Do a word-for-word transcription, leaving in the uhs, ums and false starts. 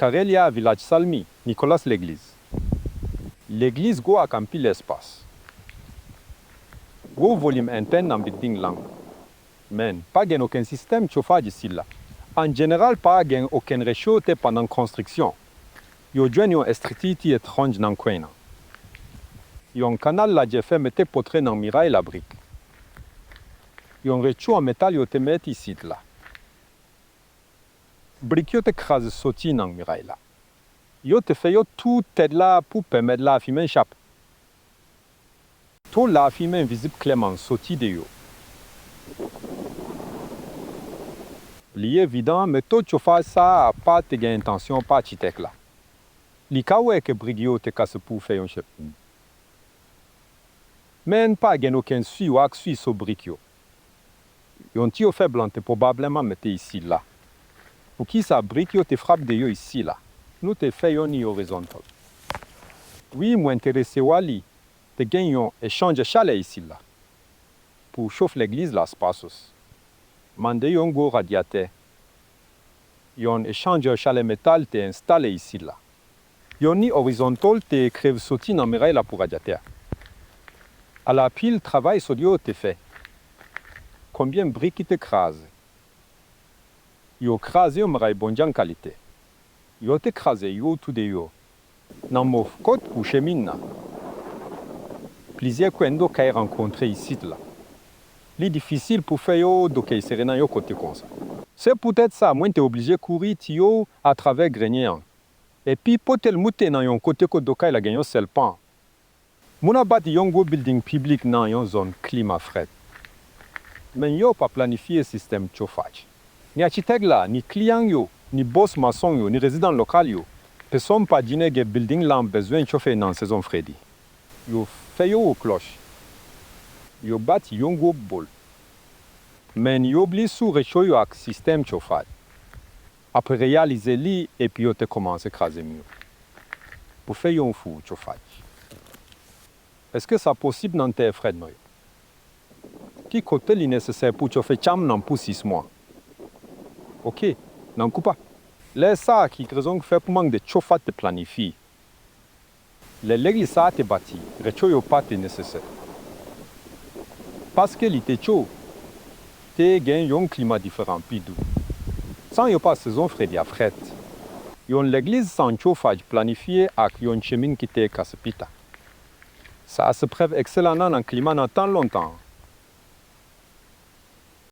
Karelya, Vilaj Salmi, Nicholas Legliz. Legliz gwo ak anpil espas. Gwo volim entèn nan bilding lan. Men, pa gen okenn sistèm chofaj isit la. An jeneral, pa gen okenn recho te pandan konstriksyon. Yo jwenn yon estrikti ki etranj nan kwen an. Yon kanal lajè fè mete potre nan miray la brik. Yon recho an metal yo te met isit la. Brik yo te kraze soti nan miray la. Yo te fè yo tou tèt la pou pèmèt lafimen chape. Tou lafimen vizib klèman soti deyò. Li evidan, metòd chofaj sa a pa te gen entansyon pa achitèk la. Li ka wè ke brik yo te kase pou fè yon chèmine. Men pa gen okenn swi w ak swi sou brik yo. Yon ti ofè blan te pwobableman mete isit la. Poukisa brik yo te frape deyò isit la? Nou te fè yon ni orizontal. Wi, mwen te resevwa li. Te gen yon echanjè chalè isit la. Pou chofe legliz Las Pasos, mande yon gwo radyatè. Yon echanjè chalè metal te enstale isit la. Yon ni orizontal te kreve soti nan miray la pou radyatè a. Ala pil travay sòt yo te fè. Konbyen brik ki te kraze? Yo kraze yon miray bon jan kalite. Yo te kraze yo tou deyò. Nan move kot pou chemine nan. Plizyè kwen do kay rankontre isit la. Li difisil pou fè yo do kay sere nan yon kote konsa. Se poutèt sa mwen te oblije kouri tiyo atravè grenyen an. Epi pote l moute nan yon kote kot do kay la gen yon sèl pan. Moun ap bati yon gwo bilding piblik nan yon zòn klima frèt. Men yo pa planifye sistèm chofaj. Ni achitèk la, ni kliyan yo, ni bòs mason yo, ni rezidan lokal yo, pèsonn pa di nèg bilding lan bezwen chofe nan sezon fredi. Yo fè yo wo klòch. Yo bati yon gwo bòl. Men yo bliye sou recho yo ak sistèm chofaj. Apre reyalize li, epi yo te kòmanse kraze mi yo pou fè yon fou chofaj. Èske sa posib nan tè frèt nou yo? Ki kote li nesesè pou chofe chanm nan pou sis mwa? Oke, nan Koupa. Lè sa a, ki rezon ki fè pou mank de chofaj te planifye? Lè legliz sa a te bati, recho yo pa te nesesè. Paske li te cho, te gen yon klima diferan pi dou. San yo pa sezon fredi a frèt. Yon legliz san chofaj planifye ak yon chemine ki te kase pita. Sa a se prèv ekselan nan klima nan tan lontan.